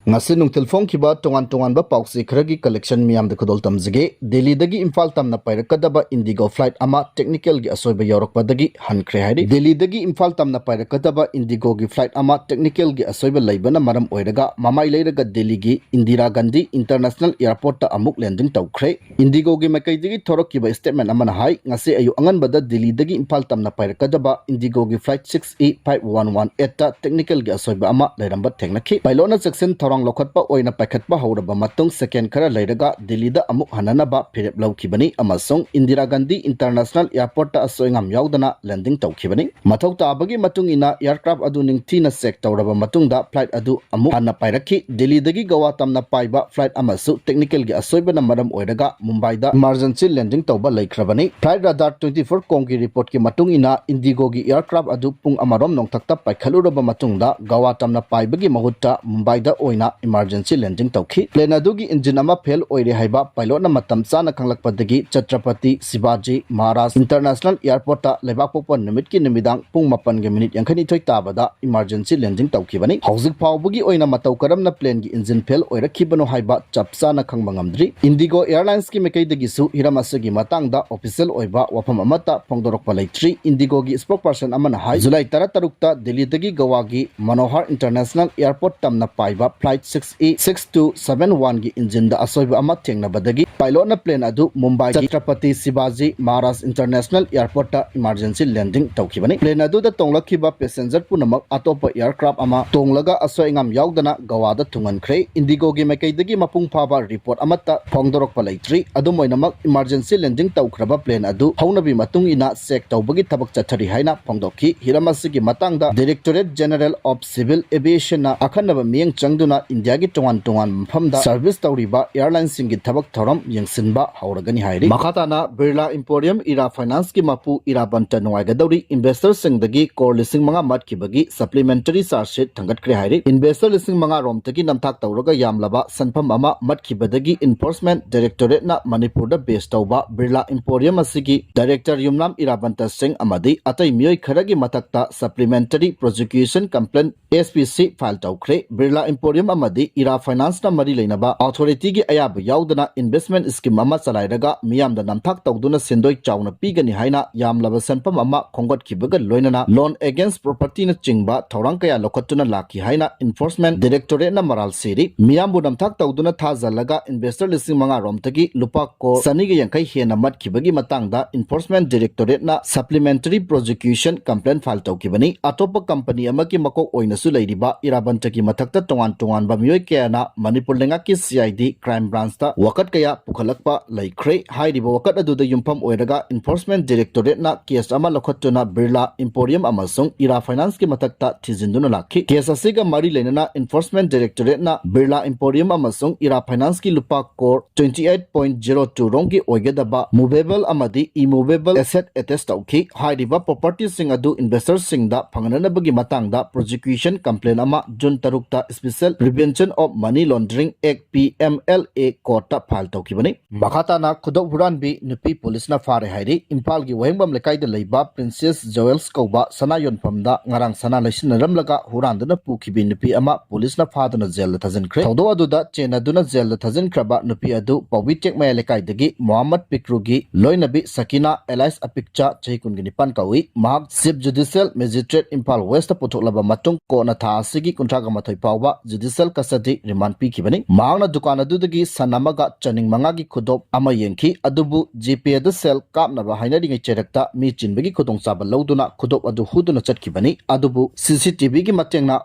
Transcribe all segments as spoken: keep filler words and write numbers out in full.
ꯉꯁꯤ ꯅꯨꯡꯊꯤꯜ ꯐꯣꯡꯈꯤꯕ ꯇꯣꯉꯥꯟ ꯇꯣꯉꯥꯟꯕ ꯄꯥꯎꯆꯦ ꯈꯔꯒꯤ collection ꯃꯤꯌꯥꯝꯗ ꯈꯨꯗꯣꯜ ꯇꯝꯖꯒꯦ꯫ ꯗꯦꯜꯂꯤꯗꯒꯤ ꯏꯝꯐꯥꯜ ꯇꯝꯅ ꯄꯥꯏꯔꯛꯀꯗꯕ IndiGo flight ꯑꯃ technicalꯒꯤ ꯑꯁꯣꯏꯕ ꯌꯥꯎꯔꯛꯄꯗꯒꯤ ꯍꯟꯈ꯭ꯔꯦ ꯍꯥꯏꯔꯤ꯫ ꯗꯦꯜꯂꯤꯗꯒꯤ ꯏꯝꯐꯥꯜ ꯇꯝꯅ ꯄꯥꯏꯔꯛꯀꯗꯕ IndiGoꯒꯤ flight ꯑꯃ technicalꯒꯤ ꯑꯁꯣꯏꯕ ꯂꯩꯕꯅ ꯃꯔꯝ ꯑꯣꯏꯔꯒ ꯃꯃꯥꯏ ꯂꯩꯔꯒ ꯗꯦꯜꯂꯤꯒꯤ ꯏꯟꯗꯤꯔꯥ ꯒꯥꯟꯙꯤ International Airportꯇ ꯑꯃꯨꯛ landing ꯇꯧꯈ꯭ꯔꯦ꯫ IndiGoꯒꯤ ꯃꯥꯏꯀꯩꯗꯒꯤ ꯊꯣꯔꯛꯈꯤꯕ statement ꯑꯃꯅ ꯍꯥꯏ, ꯉꯁꯤ ꯑꯌꯨꯛ ꯑꯉꯟꯕꯗ ꯗꯦꯜꯂꯤꯗꯒꯤ ꯏꯝꯐꯥꯜ ꯇꯝꯅ ꯄꯥꯏꯔꯛꯀꯗꯕ IndiGoꯒꯤ flight six E five one one eight ꯇ technicalꯒꯤ ꯑꯁꯣꯏꯕ ꯑꯃ ꯂꯩꯔꯝꯕ ꯊꯦꯡꯅꯈꯤ꯫ Pilotꯅ ꯆꯦꯛꯁꯤꯟ ꯊꯧꯔꯥꯡ ꯂꯧꯈꯠꯄ ꯑꯣꯏꯅ ꯄꯥꯏꯈꯠꯄ ꯍꯧꯔꯕ ꯃꯇꯨꯡ second ꯈꯔ ꯂꯩꯔꯒ ꯗꯦꯜꯂꯤꯗ ꯑꯃꯨꯛ ꯍꯟꯅꯅꯕ ꯐꯤꯔꯦꯞ ꯂꯧꯈꯤꯕꯅꯤ ꯑꯃꯁꯨꯡ ꯏꯟꯗꯤꯔꯥ ꯒꯥꯟꯙꯤ International Airportꯇ ꯑꯁꯣꯏ ꯑꯉꯥꯝ ꯌꯥꯎꯗꯅ landing ꯇꯧꯈꯤꯕꯅꯤ꯫ ꯃꯊꯧ ꯇꯥꯕꯒꯤ ꯃꯇꯨꯡ ꯏꯟꯅ aircraft ꯑꯗꯨ ꯅꯤꯡꯊꯤꯅ check ꯇꯧꯔꯕ ꯃꯇꯨꯡꯗ flight ꯑꯗꯨ ꯑꯃꯨꯛ ꯍꯟꯅ ꯄꯥꯏꯔꯛꯈꯤ꯫ ꯗꯦꯜꯂꯤꯗꯒꯤ ꯒꯋꯥ ꯇꯝꯅ ꯄꯥꯏꯕ flight ꯑꯃꯁꯨ technicalꯒꯤ ꯑꯁꯣꯏꯕꯅ ꯃꯔꯝ ꯑꯣꯏꯔꯒ ꯃꯨꯝꯕꯥꯏꯗ emergency landing ꯇꯧꯕ ꯂꯩꯈ꯭ꯔꯕꯅꯤ꯫ Flight Radar twenty four comꯒꯤ reportꯀꯤ ꯃꯇꯨꯡ ꯏꯟꯅ IndiGoꯒꯤ aircraft ꯑꯗꯨ ꯄꯨꯡ ꯑꯃꯔꯣꯝ ꯅꯣꯡꯊꯛꯇ ꯄꯥꯏꯈꯠꯂꯨꯔꯕ ꯃꯇꯨꯡꯗ ꯒꯋꯥ ꯇꯝꯅ ꯄꯥꯏꯕꯒꯤ ꯃꯍꯨꯠꯇ ꯃꯨꯝꯕꯥꯏꯗ ꯑꯣꯏꯅ emergency landing ꯇꯧꯈꯤ꯫ Plane ꯑꯗꯨꯒꯤ engine ꯑꯃ fail ꯑꯣꯏꯔꯦ ꯍꯥꯏꯕ pilotꯅ ꯃꯇꯝ ꯆꯥꯅ ꯈꯪꯂꯛꯄꯗꯒꯤ ꯆꯇ꯭ꯔꯄꯇꯤ ꯁꯤꯕꯥꯖꯤ ꯃꯍꯥꯔꯥꯖ International Airportꯇ ꯂꯩꯕꯥꯛꯄꯣꯛꯄ ꯅꯨꯃꯤꯠꯀꯤ ꯅꯨꯃꯤꯗꯥꯡ ꯄꯨꯡ ꯃꯥꯄꯟꯒ minute ꯌꯥꯡꯈꯩꯅꯤꯊꯣꯏ ꯇꯥꯕꯗ emergency landing ꯇꯧꯈꯤꯕꯅꯤ꯫ ꯍꯧꯖꯤꯛ ꯐꯥꯎꯕꯒꯤ ꯑꯣꯏꯅ ꯃꯇꯧ ꯀꯔꯝꯅ planeꯒꯤ engine fail ꯑꯣꯏꯔꯛꯈꯤꯕꯅꯣ ꯍꯥꯏꯕ ꯆꯞ ꯆꯥꯅ ꯈꯪꯕ ꯉꯝꯗ꯭ꯔꯤ꯫ IndiGo Airlinesꯀꯤ ꯃꯥꯏꯀꯩꯗꯒꯤꯁꯨ ꯍꯤꯔꯝ ꯑꯁꯤꯒꯤ ꯃꯇꯥꯡꯗ official ꯑꯣꯏꯕ ꯋꯥꯐꯝ ꯑꯃꯠꯇ ꯐꯣꯡꯗꯣꯔꯛꯄ ꯂꯩꯇ꯭ꯔꯤ꯫ IndiGoꯒꯤ spokesperson ꯑꯃꯅ ꯍꯥꯏ, July ꯇꯔꯥꯇꯔꯨꯛꯇ ꯗꯦꯜꯂꯤꯗꯒꯤ ꯒꯋꯥꯒꯤ ꯃꯅꯣꯍꯔ International Airport ꯇꯝꯅ ꯄꯥꯏꯕ flight six E six two seven oneꯒꯤ engineꯗ ꯑꯁꯣꯏꯕ ꯑꯃ ꯊꯦꯡꯅꯕꯗꯒꯤ pilotꯅ plane ꯑꯗꯨ ꯃꯨꯝꯕꯥꯏꯒꯤ Chhatrapati ꯁꯤꯕꯥꯖꯤ Maharaj International Airportꯇ emergency landing ꯇꯧꯈꯤꯕꯅꯤ꯫ Plane ꯑꯗꯨꯗ ꯇꯣꯡꯂꯛꯈꯤꯕ passenger ꯄꯨꯝꯅꯃꯛ ꯑꯇꯣꯞꯄ aircraft ꯑꯃ ꯇꯣꯡꯂꯒ ꯑꯁꯣꯏ ꯑꯉꯥꯝ ꯌꯥꯎꯗꯅ ꯒꯋꯥꯗ ꯊꯨꯡꯍꯟꯈ꯭ꯔꯦ꯫ IndiGoꯒꯤ ꯃꯥꯏꯀꯩꯗꯒꯤ ꯃꯄꯨꯡ ꯐꯥꯕ report ꯑꯃꯠꯇ ꯐꯣꯡꯗꯣꯔꯛꯄ ꯂꯩꯇ꯭ꯔꯤ꯫ ꯑꯗꯨꯝ ꯑꯣꯏꯅꯃꯛ, emergency landing ꯇꯧꯈ꯭ꯔꯕ plane ꯑꯗꯨ ꯍꯧꯅꯕꯤ ꯃꯇꯨꯡ ꯏꯟꯅ check ꯇꯧꯕꯒꯤ ꯊꯕꯛ ꯆꯠꯊꯔꯤ ꯍꯥꯏꯅ ꯐꯣꯡꯗꯣꯛꯈꯤ꯫ ꯍꯤꯔꯝ ꯑꯁꯤꯒꯤ ꯃꯇꯥꯡꯗ Directorate General of Civil Aviationꯅ ꯑꯈꯟꯅꯕ ꯃꯤꯠꯌꯦꯡ ꯆꯪꯗꯨꯅ ꯏꯟꯗꯤꯌꯥꯒꯤ ꯇꯣꯉꯥꯟ ꯇꯣꯉꯥꯟꯕ ꯃꯐꯝꯗ service ꯇꯧꯔꯤꯕ airlineꯁꯤꯡꯒꯤ ꯊꯕꯛ ꯊꯧꯔꯝ ꯌꯦꯡꯁꯤꯟꯕ ꯍꯧꯔꯒꯅꯤ ꯍꯥꯏꯔꯤ꯫ ꯃꯈꯥ ꯇꯥꯅ ꯕꯤꯔꯂꯥ ꯏꯝꯄꯣꯔꯤꯌꯝ ꯏꯔꯥ ꯐꯥꯏꯅꯥꯟꯁꯀꯤ ꯃꯄꯨ ꯏꯔꯥ ꯕꯟꯇ ꯅꯨꯡꯉꯥꯏꯒꯗꯧꯔꯤ, ꯏꯟꯚꯦꯁꯇꯔꯁꯤꯡꯗꯒꯤ ꯀꯣꯔ ꯂꯤꯁꯤꯡ ꯃꯉꯥ ꯃꯠꯈꯤꯕꯒꯤ ꯁꯄ꯭ꯂꯤꯃꯦꯟꯇꯔꯤ ꯆꯥꯔꯖ ꯁꯤꯠ ꯊꯥꯡꯒꯠꯈ꯭ꯔꯦ ꯍꯥꯏꯔꯤ꯫ ꯏꯟꯚꯦꯁꯇꯔ ꯂꯤꯁꯤꯡ ꯃꯉꯥ ꯔꯣꯝꯗꯒꯤ ꯅꯝꯊꯥꯛ ꯇꯧꯔꯒ ꯌꯥꯝꯂꯕ ꯁꯦꯟꯐꯝ ꯑꯃ ꯃꯠꯈꯤꯕꯗꯒꯤ ꯏꯟꯐꯣꯔꯁꯃꯦꯟ ꯗꯥꯏꯔꯦꯛꯇꯣꯔꯦꯠꯅ ꯃꯅꯤꯄꯨꯔꯗ ꯕꯦꯁ ꯇꯧꯕ ꯕꯤꯔꯂꯥ ꯏꯝꯄꯣꯔꯤꯌꯝ ꯑꯁꯤꯒꯤ ꯗꯥꯏꯔꯦꯛꯇꯔ ꯌꯨꯝꯅꯥꯝ ꯏꯔꯥ ꯕꯟꯇ ꯁꯤꯡ ꯑꯃꯗꯤ ꯑꯇꯩ ꯃꯤꯑꯣꯏ ꯈꯔꯒꯤ ꯃꯊꯛꯇ supplementary prosecution complaint, S P C, file ꯇꯧꯈ꯭ꯔꯦ꯫ ꯕꯤꯔꯂꯥ ꯏꯝꯄꯣꯔꯤꯌꯝ ꯑꯃꯗꯤ ꯏꯔꯥ ꯐꯥꯏꯅꯥꯟꯁꯅ ꯃꯔꯤ ꯂꯩꯅꯕ ꯑꯣꯊꯣꯔꯤꯇꯤꯒꯤ ꯑꯌꯥꯕ ꯌꯥꯎꯗꯅ ꯏꯟꯚꯦꯁꯃꯦꯟ ꯁ꯭ꯀꯤꯝ ꯑꯃ ꯆꯂꯥꯏꯔꯒ ꯃꯤꯌꯥꯝꯗ ꯅꯝꯊꯥꯛ ꯇꯧꯗꯨꯅ ꯁꯦꯟꯗꯣꯏ ꯆꯥꯎꯅ ꯄꯤꯒꯅꯤ ꯍꯥꯏꯅ ꯌꯥꯝꯂꯕ ꯁꯦꯟꯐꯝ ꯑꯃ ꯈꯣꯝꯒꯠꯈꯤꯕꯒ ꯂꯣꯏꯅꯅ ꯂꯣꯟ ꯑꯦꯒꯦꯟꯁ ꯄ꯭ꯔꯣꯄꯔꯇꯤꯅꯆꯤꯡꯕ ꯊꯧꯔꯥꯡ ꯀꯌꯥ ꯂꯧꯈꯠꯇꯨꯅ ꯂꯥꯛꯈꯤ ꯍꯥꯏꯅ ꯏꯟꯐꯣꯔꯁꯃꯦꯟ ꯗꯥꯏꯔꯦꯛꯇꯣꯔꯦꯠꯅ ꯃꯔꯥꯜ ꯁꯤꯔꯤ꯫ ꯃꯤꯌꯥꯝꯕꯨ ꯅꯝꯊꯥꯛ ꯇꯧꯗꯨꯅ ꯊꯥꯖꯜꯂꯒ ꯏꯟꯚꯦꯁꯇꯔ ꯂꯤꯁꯤꯡ ꯃꯉꯥ ꯔꯣꯝꯗꯒꯤ ꯂꯨꯄꯥ ꯀꯣꯔ ꯆꯅꯤꯒ ꯌꯥꯡꯈꯩ ꯍꯦꯟꯅ ꯃꯠꯈꯤꯕꯒꯤ ꯃꯇꯥꯡꯗ enforcement ꯗꯥꯏꯔꯦꯛꯇꯣꯔꯦꯠꯅ supplementary prosecution complain file ꯇꯧꯈꯤꯕꯅꯤ꯫ ꯑꯇꯣꯞꯄ ꯀꯝꯄꯅꯤ ꯑꯃꯒꯤ ꯃꯀꯣꯛ ꯑꯣꯏꯅꯁꯨ ꯂꯩꯔꯤꯕ ꯏꯔꯥꯕꯟꯇꯒꯤ ꯃꯊꯛꯇ ꯇꯣꯉꯥꯟ ꯇꯣꯉꯥꯟꯕ ꯃꯤꯑꯣꯏ ꯀꯌꯥꯅ ꯃꯅꯤꯄꯨꯔ ꯂꯩꯉꯥꯛꯀꯤ C I D ꯀ꯭ꯔꯥꯏꯝ ꯕ꯭ꯔꯥꯟꯁꯇ ꯋꯥꯀꯠ ꯀꯌꯥ ꯄꯨꯈꯠꯂꯛꯄ ꯂꯩꯈ꯭ꯔꯦ꯫ ꯍꯥꯏꯔꯤꯕ ꯋꯥꯀꯠ ꯑꯗꯨꯗ ꯌꯨꯝꯐꯝ ꯑꯣꯏꯔꯒ ꯏꯟꯐꯣꯔꯁꯃꯦꯟ ꯗꯥꯏꯔꯦꯛꯇꯣꯔꯦꯠꯅ ꯀꯦꯁ ꯑꯃ ꯂꯧꯈꯠꯇꯨꯅ ꯕꯤꯔꯂꯥ ꯏꯝꯄꯣꯔꯤꯌꯝ ꯑꯃꯁꯨꯡ ꯏꯔꯥ ꯐꯥꯏꯅꯥꯟꯁꯀꯤ ꯃꯊꯛꯇ ꯊꯤꯖꯤꯟꯗꯨꯅ ꯂꯥꯛꯈꯤ꯫ ꯀꯦꯁ ꯑꯁꯤꯒ ꯃꯔꯤ ꯂꯩꯅꯅ ꯏꯟꯐꯣꯔꯁꯃꯦꯟ ꯗꯥꯏꯔꯦꯛꯇꯣꯔꯦꯠꯅ ꯕꯤꯔꯂꯥ ꯏꯝꯄꯣꯔꯤꯌꯝ ꯑꯃꯁꯨꯡ ꯏꯔꯥ ꯐꯥꯏꯅꯥꯟꯁꯀꯤ ꯂꯨꯄꯥ core twenty eight point zero two ꯔꯣꯝꯒꯤ ꯑꯣꯏꯒꯗꯕ movable ꯑꯃꯗꯤ immovable asset attach ꯇꯧꯈꯤ꯫ ꯍꯥꯏꯔꯤꯕ ꯄ꯭ꯔꯣꯄꯔꯇꯤꯁꯤꯡ ꯑꯗꯨ ꯏꯟꯚꯦꯁꯇꯔꯁꯤꯡꯗ ꯐꯪꯍꯟꯅꯕꯒꯤ ꯃꯇꯥꯡꯗ ꯄ꯭ꯔꯣꯁꯤꯀ꯭ꯌꯨꯁꯟ ꯀꯝꯄ꯭ꯂꯦꯟ ꯑꯃ ꯖꯨꯟ ꯇꯔꯨꯛꯇ Special Prevention of Money Laundering Act, P M L A, ꯀꯣꯔꯠꯇ ꯐꯥꯏꯜ ꯇꯧꯈꯤꯕꯅꯤ꯫ ꯃꯈꯥ ꯇꯥꯅ ꯈꯨꯗꯣꯞ ꯍꯨꯔꯥꯟꯕꯤ ꯅꯨꯄꯤ ꯄꯨꯂꯤꯁꯅ ꯐꯥꯔꯦ ꯍꯥꯏꯔꯤ꯫ ꯏꯝꯐꯥꯜꯒꯤ ꯋꯥꯍꯦꯡꯕꯝ ꯂꯩꯀꯥꯏꯗ ꯂꯩꯕ ꯄ꯭ꯔꯤꯟꯁꯦꯁ ꯖꯨꯋꯦꯜꯁ ꯀꯧꯕ ꯁꯅꯥ ꯌꯣꯟꯐꯝꯗ ꯉꯔꯥꯡ ꯁꯅꯥ ꯂꯩꯁꯤꯟꯅꯔꯝꯂꯒ ꯍꯨꯔꯥꯟꯗꯨꯅ ꯄꯨꯈꯤꯕꯤ ꯅꯨꯄꯤ ꯑꯃ ꯄꯨꯂꯤꯁꯅ ꯐꯥꯗꯨꯅ ꯖꯦꯜꯗ ꯊꯥꯖꯤꯟꯈ꯭ꯔꯦ꯫ ꯊꯧꯗꯣꯛ ꯑꯗꯨꯗ ꯆꯦꯟꯅꯗꯨꯅ ꯖꯦꯜꯗ ꯊꯥꯖꯤꯟꯈ꯭ꯔꯕ ꯅꯨꯄꯤ ꯑꯗꯨ ꯄꯥꯎꯕꯤ ꯇꯦꯛꯃꯌꯥ ꯂꯩꯀꯥꯏꯗꯒꯤ ꯃꯣꯍꯝꯃꯗ ꯄꯤꯀ꯭ꯔꯨꯒꯤ ꯂꯣꯏꯅꯕꯤ ꯁꯀꯤꯅꯥ alias ꯑꯄꯤꯛꯆꯥ, ꯆꯍꯤ ꯀꯨꯟꯒ ꯅꯤꯄꯥꯟ ꯀꯧꯏ꯫ ꯃꯍꯥꯛ ꯆꯤꯐ ꯖꯨꯗꯤꯁꯤꯌꯦꯜ ꯃꯦꯖꯤꯁꯇ꯭ꯔꯦꯠ ꯏꯝꯐꯥꯜ ꯋꯦꯁꯇ ꯄꯨꯊꯣꯛꯂꯕ ꯃꯇꯨꯡ ꯀꯣꯔꯠꯅ ꯊꯥ ꯑꯁꯤꯒꯤ ꯀꯨꯟꯊ꯭ꯔꯥꯒ ꯃꯥꯊꯣꯏ ꯐꯥꯎꯕ ꯖꯨꯗꯤꯁꯤꯌꯦꯜ ꯀꯁꯇꯗꯤ ꯔꯤꯃꯥꯟꯗ ꯄꯤꯈꯤꯕꯅꯤ꯫ ꯃꯍꯥꯛꯅ ꯗꯨꯀꯥꯟ ꯑꯗꯨꯗꯒꯤ ꯁꯟ ꯑꯃꯒ ꯆꯅꯤꯡ ꯃꯉꯥꯒꯤ ꯈꯨꯗꯣꯞ ꯑꯃ ꯌꯦꯡꯈꯤ, ꯑꯗꯨꯕꯨ ꯖꯤꯄꯦꯗ ꯁꯦꯜ ꯀꯥꯞꯅꯕ ꯍꯥꯏꯅꯔꯤꯉꯩ ꯆꯩꯔꯛꯇ ꯃꯤ ꯆꯤꯟꯕꯒꯤ ꯈꯨꯗꯣꯡꯆꯥꯕ ꯂꯧꯗꯨꯅ ꯈꯨꯗꯣꯞ ꯑꯗꯨ ꯍꯨꯗꯨꯅ ꯆꯠꯈꯤꯕꯅꯤ꯫ ꯑꯗꯨꯕꯨ C C T V ꯒꯤ ꯃꯇꯦꯡꯅ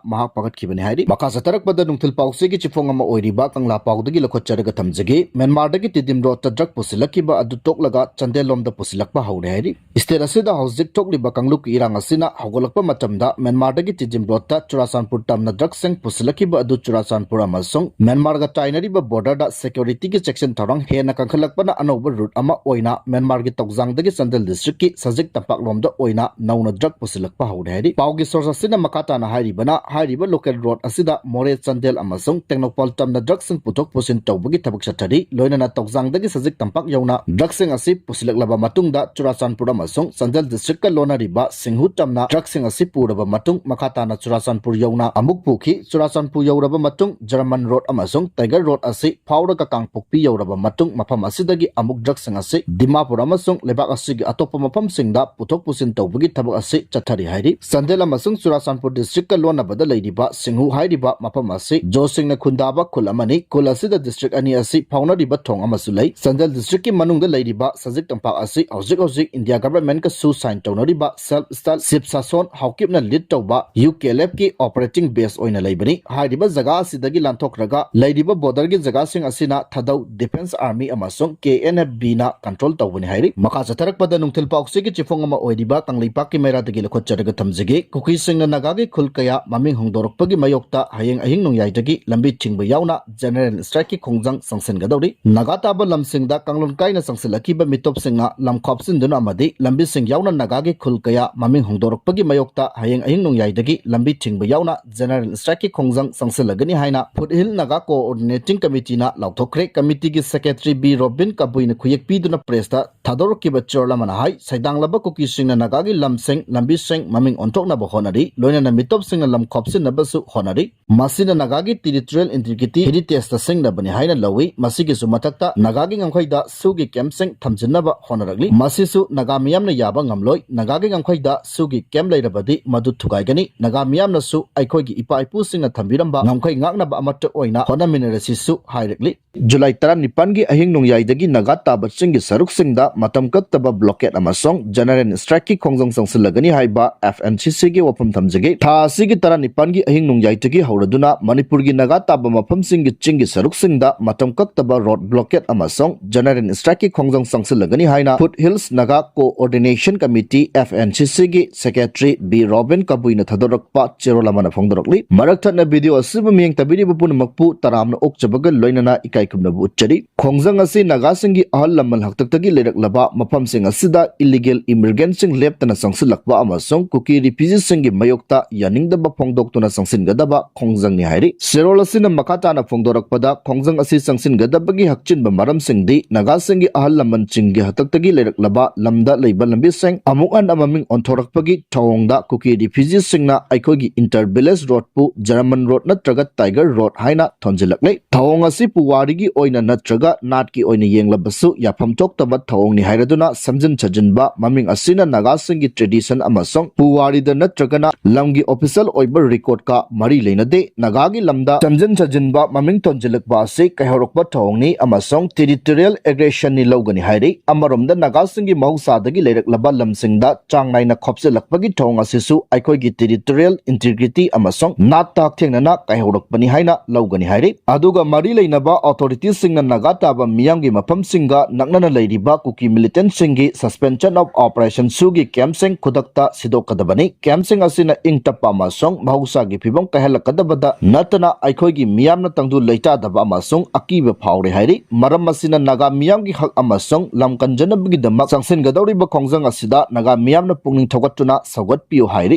ꯃꯍꯥꯛ ꯐꯥꯒꯠꯈꯤꯕꯅꯤ ꯍꯥꯏꯔꯤ꯫ ꯃꯈꯥ ꯆꯠꯊꯔꯛꯄꯗ ꯅꯨꯡꯊꯤꯜ ꯄꯥꯎꯆꯦꯒꯤ ꯆꯤꯐꯣꯡ ꯑꯃ ꯑꯣꯏꯔꯤꯕ ꯀꯪꯂꯥ ꯄꯥꯎꯗꯒꯤ ꯂꯧꯈꯠꯆꯔꯒ ꯊꯝꯖꯒꯦ꯫ ꯃ꯭ꯌꯥꯟꯃꯥꯔꯗꯒꯤ ꯇꯤꯗꯤꯝ ꯔꯣꯗꯇ ꯗ꯭ꯔꯒ ꯄꯨꯁꯤꯜꯂꯛꯈꯤꯕ ꯑꯗꯨ ꯇꯣꯛꯂꯒ ꯆꯥꯟꯗꯦꯜ ꯂꯣꯝꯗ ꯄꯨꯁꯤꯜꯂꯛꯄ ꯍꯧꯔꯦ ꯍꯥꯏꯔꯤ꯫ ꯁ꯭ꯇꯦꯠ ꯑꯁꯤꯗ ꯍꯧꯖꯤꯛ ꯊꯣꯛꯂꯤꯕ ꯀꯥꯡꯂꯨꯞꯀꯤ ꯏꯔꯥꯡ ꯑꯁꯤꯅ ꯍꯧꯒꯠꯂꯛꯄ ꯃꯇꯝꯗ ꯃ꯭ꯌꯥꯟꯃꯥꯔꯗꯒꯤ ꯇꯤꯗꯤꯝ ꯔꯣꯗꯇ ꯆꯨꯔꯥꯆꯥꯟꯄꯨꯔ ꯇꯝꯅ ꯗ꯭ꯔꯒꯁꯤꯡ ꯄꯨꯁꯤꯜꯂꯛꯈꯤꯕ ꯑꯗꯨ ꯆꯨꯔꯥꯆꯥꯟꯄꯨꯔ ꯑꯃꯁꯨꯡ ꯃ꯭ꯌꯥꯟꯃꯥꯔꯒ ꯇꯥꯏꯅꯔꯤꯕ ꯕꯣꯔꯗꯔꯗ ꯁꯦꯀ꯭ꯌꯨꯔꯤꯇꯤꯒꯤ ꯆꯦꯛꯁꯤꯟ ꯊꯧꯔꯥꯡ ꯍꯦꯟꯅ ꯀꯟꯈꯠꯂꯛꯄꯅ ꯑꯅꯧꯕ route ꯑꯃ ꯑꯣꯏꯅ ꯃ꯭ꯌꯥꯟꯃꯥꯔꯒꯤ ꯇꯧꯖꯥꯡꯗꯒꯤ ꯆꯥꯟꯗꯦꯜ district ꯀꯤ ꯁꯖꯤꯛ ꯇꯝꯄꯥꯛꯂꯣꯝꯗ ꯑꯣꯏꯅ ꯅꯧꯅ drug ꯄꯨꯁꯤꯜꯂꯛꯄ ꯍꯧꯔꯦ ꯍꯥꯏꯔꯤ꯫ ꯄꯥꯎꯒꯤ source ꯑꯁꯤꯅ ꯃꯈꯥ ꯇꯥꯅ ꯍꯥꯏꯔꯤꯕꯅ, ꯍꯥꯏꯔꯤꯕ local road ꯑꯁꯤꯗ ꯃꯣꯔꯦ, ꯆꯥꯟꯗꯦꯜ ꯑꯃꯁꯨꯡ ꯇꯦꯡꯅꯧꯄꯜ ꯇꯝꯅ drug ꯁꯤꯡ ꯄꯨꯊꯣꯛ ꯄꯨꯁꯤꯟ ꯇꯧꯕꯒꯤ ꯊꯕꯛ ꯆꯠꯊꯔꯤ꯫ ꯂꯣꯏꯅꯅ ꯇꯧꯖꯥꯡꯗꯒꯤ ꯁꯖꯤꯛ ꯇꯝꯄꯥꯛ ꯌꯧꯅ drug ꯁꯤꯡ ꯑꯁꯤ ꯄꯨꯁꯤꯜꯂꯛꯂꯕ ꯃꯇꯨꯡꯗ ꯆꯨꯔꯥꯆꯥꯟꯄꯨꯔ ꯑꯃꯁꯨꯡ ꯆꯥꯟꯗꯦꯜ district ꯀ ꯂꯣꯟꯅꯔꯤꯕ ꯁꯤꯡꯍꯨ ꯇꯝꯅ drug ꯁꯤꯡ ꯑꯁꯤ ꯄꯨꯔꯕ ꯃꯇꯨꯡ ꯃꯈꯥ ꯇꯥꯅ ꯆꯨꯔꯥꯆꯥꯟꯄꯨꯔ ꯌꯧꯅ ꯑꯃꯨꯛ ꯄꯨꯈꯤ꯫ ꯆꯨꯔꯥꯆꯥꯟꯄꯨꯔ ꯌꯧꯔꯕ ꯃꯇꯨꯡ German road ꯑꯃꯁꯨꯡ Tiger road ꯑꯁꯤ ꯐꯥꯎꯔꯒ ꯀꯥꯡꯄꯣꯛꯄꯤ ꯌꯧꯔꯕ ꯃꯇꯨꯡ ꯃꯐꯝ ꯑꯁꯤꯗꯒꯤ ꯑꯃꯨꯛ drug ꯁꯤꯡ ꯑꯁꯤ ꯗꯤꯃꯥꯄꯨꯔ ꯑꯃꯁꯨꯡ ꯂꯩꯕꯥꯛ ꯑꯁꯤꯒꯤ ꯑꯇꯣꯞꯄ ꯃꯐꯝꯁꯤꯡꯗ ꯄꯨꯊꯣꯛ ꯄꯨꯁꯤꯟ ꯇꯧꯕꯒꯤ ꯊꯕꯛ ꯑꯁꯤ ꯆꯠꯊꯔꯤ ꯍꯥꯏꯔꯤ꯫ ꯆꯥꯟꯗꯦꯜ ꯑꯃꯁꯨꯡ ꯆꯨꯔꯥꯆꯥꯟꯄꯨꯔ district ꯀ ꯂꯣꯟꯅꯕꯗ ꯂꯩꯔꯤꯕ ꯁꯤꯡꯍꯨ ꯍꯥꯏꯔꯤꯕ ꯃꯐꯝ ꯑꯁꯤ ꯖꯣꯁꯤꯡꯅ ꯈꯨꯟꯗꯥꯕ ꯈꯨꯜ ꯑꯃꯅꯤ꯫ ꯈꯨꯜ ꯑꯁꯤꯗ district ꯑꯅꯤ ꯑꯁꯤ ꯐꯥꯎꯅꯔꯤꯕ ꯊꯣꯡ ꯑꯃꯁꯨ ꯂꯩ꯫ ꯆꯥꯟꯗꯦꯜ district ꯀꯤ ꯃꯅꯨꯡꯗ ꯂꯩꯔꯤꯕ ꯁꯖꯤꯛ ꯇꯝꯄꯥꯛ ꯑꯁꯤ ꯍꯧꯖꯤꯛ ꯍꯧꯖꯤꯛ India government ꯀꯁꯨ sign ꯇꯧꯅꯔꯤꯕ self style ꯁꯤꯕ ꯁꯥꯁꯣꯟ ꯍꯥꯎꯀꯤꯞꯅ lead ꯇꯧꯕ UKLF ꯀꯤ operating base ꯑꯣꯏꯅ ꯂꯩꯕꯅꯤ꯫ ꯍꯥꯏꯔꯤꯕ ꯖꯒꯥ ꯑꯁꯤꯗꯒꯤ ꯂꯥꯟꯊꯣꯛꯈ꯭ꯔꯒ ꯂꯩꯔꯤꯕ border ꯒꯤ ꯖꯒꯥꯁꯤꯡ ꯑꯁꯤꯅ ꯊꯥꯗꯧ Defence Army ꯑꯃꯁꯨꯡ KNFB ꯅ control ꯇꯧꯕꯅꯤ ꯍꯥꯏꯔꯤ꯫ ꯃꯈꯥ ꯆꯠꯊꯔꯛꯄꯗ ꯅꯨꯡꯊꯤꯜ ꯄꯥꯎꯆꯦꯒꯤ ꯆꯤꯐꯣꯡ ꯑꯃ ꯑꯣꯏꯔꯤꯕ ꯀꯪꯂꯩꯄꯥꯛꯀꯤ ꯃꯩꯔꯥꯗꯒꯤ ꯂꯧꯈꯠꯆꯔꯒ ꯊꯝꯖꯒꯦ꯫ ꯀꯨꯀꯤꯁꯤꯡꯅ ꯅꯥꯒꯥꯒꯤ ꯈꯨꯜ ꯀꯌꯥ ꯃꯃꯤꯡ ꯍꯣꯡꯗꯣꯔꯛꯄꯒꯤ ꯃꯥꯌꯣꯛꯇ ꯍꯌꯦꯡ ꯑꯍꯤꯡ ꯅꯣꯡꯌꯥꯏꯗꯒꯤ ꯂꯝꯕꯤ ꯊꯤꯡꯕ ꯌꯥꯎꯅ general strike ꯀꯤ ꯈꯣꯡꯖꯪ ꯆꯪꯁꯤꯟꯒꯗꯧꯔꯤ꯫ ꯅꯥꯒꯥ ꯇꯥꯕ ꯂꯝꯁꯤꯡꯗ ꯀꯥꯡꯂꯣꯟ ꯀꯥꯏꯅ ꯆꯪꯁꯤꯜꯂꯛꯈꯤꯕ ꯃꯤꯇꯣꯞꯁꯤꯡꯅ ꯂꯝ ꯈꯥꯞꯆꯤꯟꯗꯨꯅ ꯑꯃꯗꯤ ꯂꯝꯕꯤꯁꯤꯡ ꯌꯥꯎꯅ ꯅꯥꯒꯥꯒꯤ ꯈꯨꯜ ꯀꯌꯥ ꯃꯃꯤꯡ ꯍꯣꯡꯗꯣꯔꯛꯄꯒꯤ ꯃꯥꯌꯣꯛꯇ ꯍꯌꯦꯡ ꯑꯍꯤꯡ ꯅꯣꯡꯌꯥꯏꯗꯒꯤ ꯂꯝꯕꯤ ꯊꯤꯡꯕ ꯌꯥꯎꯅ general strike ꯀꯤ ꯈꯣꯡꯖꯪ ꯆꯪꯁꯤꯜꯂꯒꯅꯤ ꯍꯥꯏꯅ Foothill Naga Coordinating Committee ꯅ ꯂꯥꯎꯊꯣꯛꯈ꯭ꯔꯦ꯫ Committee ꯒꯤ secretary B ꯔꯣꯕꯤꯟ ꯀꯕꯨꯏꯅ ꯈꯨꯌꯦꯛ ꯄꯤꯗꯨꯅ press ꯇ ꯊꯥꯗꯣꯔꯛꯈꯤꯕ ꯆꯦꯔꯣꯜ ꯑꯃꯅ ꯍꯥꯏ, ꯁꯩꯗꯥꯡꯂꯕ ꯀꯨꯀꯤꯁꯤꯡꯅ ꯅꯥꯒꯥꯒꯤ ꯂꯝꯁꯤꯡ, ꯂꯝꯕꯤꯁꯤꯡ ꯃꯃꯤꯡ ꯑꯣꯟꯊꯣꯛꯅꯕ ꯍꯣꯠꯅꯔꯤ, ꯂꯣꯏꯅꯅ ꯃꯤꯇꯣꯞꯁꯤꯡꯅ ꯂꯝ ꯈꯣꯞꯆꯤꯟꯅꯕꯁꯨ ꯍꯣꯠꯅꯔꯤ꯫ ꯃꯁꯤꯅ ꯅꯥꯒꯥꯒꯤ territorial integrity, heritage ꯇ ꯁꯤꯡꯅꯕꯅꯤ ꯍꯥꯏꯅ ꯂꯧꯏ꯫ ꯃꯁꯤꯒꯤꯁꯨ ꯃꯊꯛꯇ ꯅꯥꯒꯥꯒꯤ ꯉꯝꯈꯩꯗ ꯁꯨꯒꯤ camp ꯁꯤꯡ ꯊꯝꯖꯤꯟꯅꯕ ꯍꯣꯠꯅꯔꯛꯂꯤ꯫ ꯃꯁꯤꯁꯨ ꯅꯥꯒꯥ ꯃꯤꯌꯥꯝꯅ ꯌꯥꯕ ꯉꯝꯂꯣꯏ꯫ ꯅꯥꯒꯥꯒꯤ ꯉꯝꯈꯩꯗ ꯁꯨꯒꯤ camp ꯂꯩꯔꯕꯗꯤ ꯃꯗꯨ ꯊꯨꯒꯥꯏꯒꯅꯤ꯫ ꯅꯥꯒꯥ ꯃꯤꯌꯥꯝꯅꯁꯨ ꯑꯩꯈꯣꯏꯒꯤ ꯏꯄꯥ ꯏꯄꯨꯁꯤꯡꯅ ꯊꯝꯕꯤꯔꯝꯕ ꯉꯝꯈꯩ ꯉꯥꯛꯅꯕ ꯑꯃꯠꯇ ꯑꯣꯏꯅ ꯍꯣꯠꯅꯃꯤꯟꯅꯔꯁꯤꯁꯨ ꯍꯥꯏꯔꯛꯂꯤ꯫ ꯖꯨꯂꯥꯏ ꯇꯔꯥꯅꯤꯄꯥꯟꯒꯤ ꯑꯍꯤꯡ ꯅꯣꯡꯌꯥꯏꯗꯒꯤ ꯅꯥꯒꯥ ꯇꯥꯕ ꯆꯤꯡꯒꯤ ꯁꯔꯨꯛꯁꯤꯡꯗ ꯃꯇꯝ ꯀꯛꯇꯕ blockade ꯑꯃꯁꯨꯡ general strike ꯀꯤ ꯈꯣꯡꯖꯪ ꯆꯪꯁꯤꯜꯂꯒꯅꯤ ꯍꯥꯏꯕ FNCC ꯒꯤ ꯋꯥꯐꯝ ꯊꯝꯖꯒꯦ꯫ ꯊꯥ ꯑꯁꯤꯒꯤ ꯇꯔꯥꯅꯤꯄꯥꯟꯒꯤ ꯑꯍꯤꯡ ꯅꯣꯡꯌꯥꯏꯗꯒꯤ ꯍꯧꯔꯗꯨꯅ ꯃꯅꯤꯄꯨꯔꯒꯤ ꯅꯥꯒꯥ ꯇꯥꯕ ꯃꯐꯝꯁꯤꯡꯒꯤ ꯆꯤꯡꯒꯤ ꯁꯔꯨꯛꯁꯤꯡꯗ ꯃꯇꯝ ꯀꯛꯇꯕ road blockade ꯑꯃꯁꯨꯡ general strike ꯀꯤ ꯈꯣꯡꯖꯪ ꯆꯪꯁꯤꯜꯂꯒꯅꯤ ꯍꯥꯏꯅ Foothills Naga Coordination Committee, FNCC ꯒꯤ secretary B ꯔꯣꯕꯤꯟ ꯀꯕꯨꯏꯅ ꯊꯥꯗꯣꯔꯛꯄ ꯆꯦꯔꯣꯜ ꯑꯃꯅ ꯐꯣꯡꯗꯣꯔꯛꯂꯤ꯫ ꯃꯔꯛ ꯊꯠꯅ video ꯑꯁꯤꯕꯨ ꯃꯤꯠꯌꯦꯡ ꯇꯥꯕꯤꯔꯤꯕ ꯄꯨꯝꯅꯃꯛꯄꯨ ꯇꯔꯥꯝꯅ ꯑꯣꯛꯆꯕꯒ ꯂꯣꯏꯅꯅ ꯏꯀꯥꯏ ꯏꯀꯥꯏꯈꯨꯝꯅꯕ ꯎꯠꯆꯔꯤ꯫ ꯈꯣꯡꯖꯪ ꯑꯁꯤ ꯅꯥꯒꯥꯁꯤꯡꯒꯤ ꯑꯍꯜ ꯂꯃꯟ ꯍꯥꯛꯇꯛꯇꯒꯤ ꯂꯩꯔꯛꯂꯕ ꯃꯐꯝꯁꯤꯡ ꯑꯁꯤꯗ illegal immigrantꯁꯤꯡ ꯂꯦꯞꯇꯅ ꯆꯪꯁꯤꯜꯂꯛꯄ ꯑꯃꯁꯨꯡ ꯀꯨꯀꯤ refugeeꯁꯤꯡꯒꯤ ꯃꯥꯌꯣꯛꯇ ꯌꯥꯅꯤꯡꯗꯕ ꯐꯣꯡꯗꯣꯛꯇꯨꯅ ꯆꯪꯁꯤꯟꯒꯗꯕ ꯈꯣꯡꯖꯪꯅꯤ ꯍꯥꯏꯔꯤ꯫ ꯆꯦꯔꯣꯜ ꯑꯁꯤꯅ ꯃꯈꯥ ꯇꯥꯅ ꯐꯣꯡꯗꯣꯔꯛꯄꯗ, ꯈꯣꯡꯖꯪ ꯑꯁꯤ ꯆꯪꯁꯤꯟꯒꯗꯕꯒꯤ ꯍꯛꯆꯤꯟꯕ ꯃꯔꯝꯁꯤꯡꯗꯤ ꯅꯥꯒꯥꯁꯤꯡꯒꯤ ꯑꯍꯜ ꯂꯃꯟꯁꯤꯡꯒꯤ ꯍꯥꯛꯇꯛꯇꯒꯤ ꯂꯩꯔꯛꯂꯕ ꯂꯝꯗ ꯂꯩꯕ ꯂꯝꯕꯤꯁꯤꯡ ꯑꯃꯨꯛ ꯍꯟꯅ ꯃꯃꯤꯡ ꯑꯣꯟꯊꯣꯔꯛꯄꯒꯤ ꯊꯧꯑꯣꯡꯗ ꯀꯨꯀꯤ refugeeꯁꯤꯡꯅ ꯑꯩꯈꯣꯏꯒꯤ inter village roadꯄꯨ German road ꯅꯠꯇ꯭ꯔꯒ Tiger road ꯍꯥꯏꯅ ꯊꯣꯟꯖꯤꯜꯂꯛꯂꯦ꯫ ꯊꯧꯑꯣꯡ ꯑꯁꯤ ꯄꯨꯋꯥꯔꯤꯒꯤ ꯑꯣꯏꯅ ꯅꯠꯇ꯭ꯔꯒ ꯅꯥꯠꯀꯤ ꯑꯣꯏꯅ ꯌꯦꯡꯂꯕꯁꯨ ꯌꯥꯐꯝ ꯊꯣꯛꯇꯕ ꯊꯧꯑꯣꯡꯅꯤ ꯍꯥꯏꯔꯗꯨꯅ ꯁꯦꯝꯖꯤꯟ ꯁꯥꯖꯤꯟꯕ ꯃꯃꯤꯡ ꯑꯁꯤꯅ ꯅꯥꯒꯥꯁꯤꯡꯒꯤ tradition ꯑꯃꯁꯨꯡ ꯄꯨꯋꯥꯔꯤꯗ ꯅꯠꯇ꯭ꯔꯒꯅ ꯂꯝꯒꯤ official ꯑꯣꯏꯕ recordꯀ ꯃꯔꯤ ꯂꯩꯅꯗꯦ꯫ ꯅꯥꯒꯥꯒꯤ ꯂꯝꯗ ꯁꯦꯝꯖꯤꯟ ꯁꯥꯖꯤꯟꯕ ꯃꯃꯤꯡ ꯊꯣꯟꯖꯤꯜꯂꯛꯄ ꯑꯁꯤ ꯀꯥꯏꯍꯧꯔꯛꯄ ꯊꯧꯑꯣꯡꯅꯤ ꯑꯃꯁꯨꯡ territorial aggressionꯅꯤ ꯂꯧꯒꯅꯤ ꯍꯥꯏꯔꯤ꯫ ꯑꯃꯔꯣꯝꯗ ꯅꯥꯒꯥꯁꯤꯡꯒꯤ ꯃꯍꯧꯁꯥꯗꯒꯤ ꯂꯩꯔꯛꯂꯕ ꯂꯝꯁꯤꯡꯗ ꯆꯥꯡ ꯅꯥꯏꯅ ꯈꯣꯞꯆꯤꯜꯂꯛꯄꯒꯤ ꯊꯧꯑꯣꯡ ꯑꯁꯤꯁꯨ ꯑꯩꯈꯣꯏꯒꯤ territorial integrity ꯑꯃꯁꯨꯡ ꯅꯥꯠꯇ ꯍꯛꯊꯦꯡꯅꯅ ꯀꯥꯏꯍꯧꯔꯛꯄꯅꯤ ꯍꯥꯏꯅ ꯂꯧꯒꯅꯤ ꯍꯥꯏꯔꯤ꯫ ꯑꯗꯨꯒ ꯃꯔꯤ ꯂꯩꯅꯕ authorityꯁꯤꯡꯅ ꯅꯥꯒꯥ ꯇꯥꯕ ꯃꯤꯌꯥꯝꯒꯤ ꯃꯐꯝꯁꯤꯡꯒ ꯅꯛꯅꯅ ꯂꯩꯔꯤꯕ ꯀꯨꯀꯤ militantꯁꯤꯡꯒꯤ suspension of operationꯁꯨꯒꯤ campꯁꯤꯡ ꯈꯨꯗꯛꯇ ꯁꯤꯗꯣꯛꯀꯗꯕꯅꯤ꯫ Campꯁꯤꯡ ꯑꯁꯤꯅ ꯏꯪ ꯇꯞꯄ ꯑꯃꯁꯨꯡ ꯃꯍꯧꯁꯥꯒꯤ ꯐꯤꯕꯝ ꯀꯥꯏꯍꯜꯂꯛꯀꯗꯕꯗ ꯅꯠꯇꯅ ꯑꯩꯈꯣꯏꯒꯤ ꯃꯤꯌꯥꯝꯅ ꯇꯪꯗꯨ ꯂꯩꯇꯥꯗꯕ ꯑꯃꯁꯨꯡ ꯑꯀꯤꯕ ꯐꯥꯎꯔꯦ ꯍꯥꯏꯔꯤ꯫ ꯃꯔꯝ ꯑꯁꯤꯅ ꯅꯥꯒꯥ ꯃꯤꯌꯥꯝꯒꯤ ꯍꯛ ꯑꯃꯁꯨꯡ ꯂꯝ ꯀꯟꯖꯅꯕꯒꯤꯗꯃꯛ ꯆꯪꯁꯤꯟꯒꯗꯧꯔꯤꯕ ꯈꯣꯡꯖꯪ ꯑꯁꯤꯗ ꯅꯥꯒꯥ ꯃꯤꯌꯥꯝꯅ ꯄꯨꯛꯅꯤꯡ ꯊꯧꯒꯠꯇꯨꯅ ꯁꯧꯒꯠꯄꯤꯌꯨ ꯍꯥꯏꯔꯤ꯫